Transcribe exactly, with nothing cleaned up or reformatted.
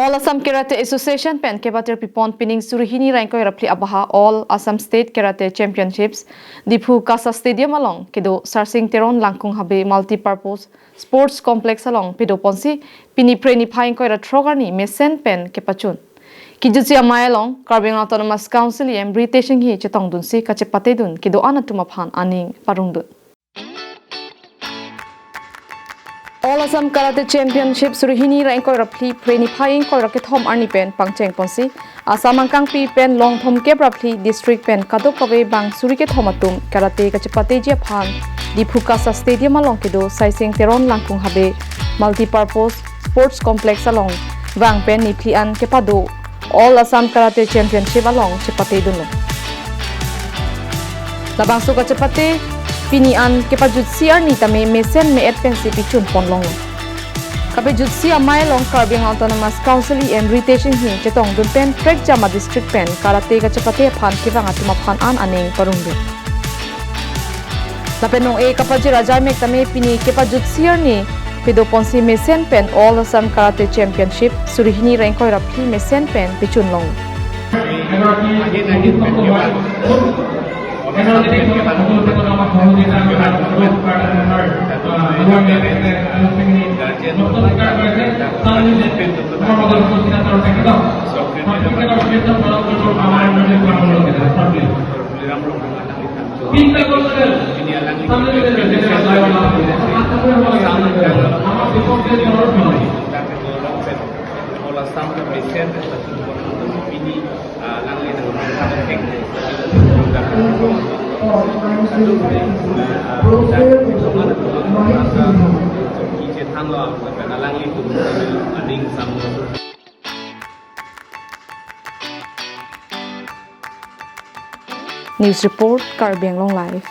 All Assam Karate Association pen kebatir pipon pining suri hini ra ingkoi ra phli abaha All Assam State Karate Championships Diphu Kasa Stadium along kedo Sarsing Teron Langkung Habe Multipurpose Sports Complex along pedo ponsi pini Phre niphai ingkoi ra throk arni mesen pen kepachun. Kejutsi amei along Karbi Anglong Autonomous Council E M Ritesh Enghee chetongdunsi kachepatedun kedo-an atum aphan aning parongdun. All Assam Karate Championship suri hini ra ingkoi ra phli Phre niphai ingkoi ra kethom arni pen pangcheng ponsi Assam angkangpi pen long thomkep ra phli district pen kadokave bang suri kethom atum karate kachepateji aphan Diphu Kasa Stadium along kedo Sarsing Teron Langkung Habe Multipurpose Sports Complex along vang pen niphli an kepado All Assam Karate Championship along chepatedunlo. Labangso kachepate pini an kepajutsi arni tame mesen me-et pensi pichun ponlonglo. Kapejutsi amei along Karbi Anglong Autonomous Council E M Ritesh Enghee chetongdun pen prekjam adistrict pen karate kachepate aphan kevang atum aphan an aning parongdun. Lapen nong-e kapajir ajai mek tame pini kepajutsi arni pedo ponsi mesen pen All Assam Karate Championship suri hini ra ingkoi ra phli mesen pen pichunlong. এগৰাকী অভিষিক্ত সভাপতি, এগৰাকী সকলো ক্ষেত্ৰত আমাক সহযোগিতা আগবঢ়াই, আহ, আগুৱাই নিয়াৰ কাৰণে আনুষ্ঠানিক বক্তব্য কৰিছে। ছাৰ, আমি আমাৰ মাজত উপস্থিত আছে আৰু তেখেতক চাৰ্টিফিকেট আৰু গিফ্ট প্ৰদান কৰিব আমাৰ আন্দোলনৰ পৰা অনুৰোধ জনাইছোঁ। Sir, please. News report, Karbi Anglong Live.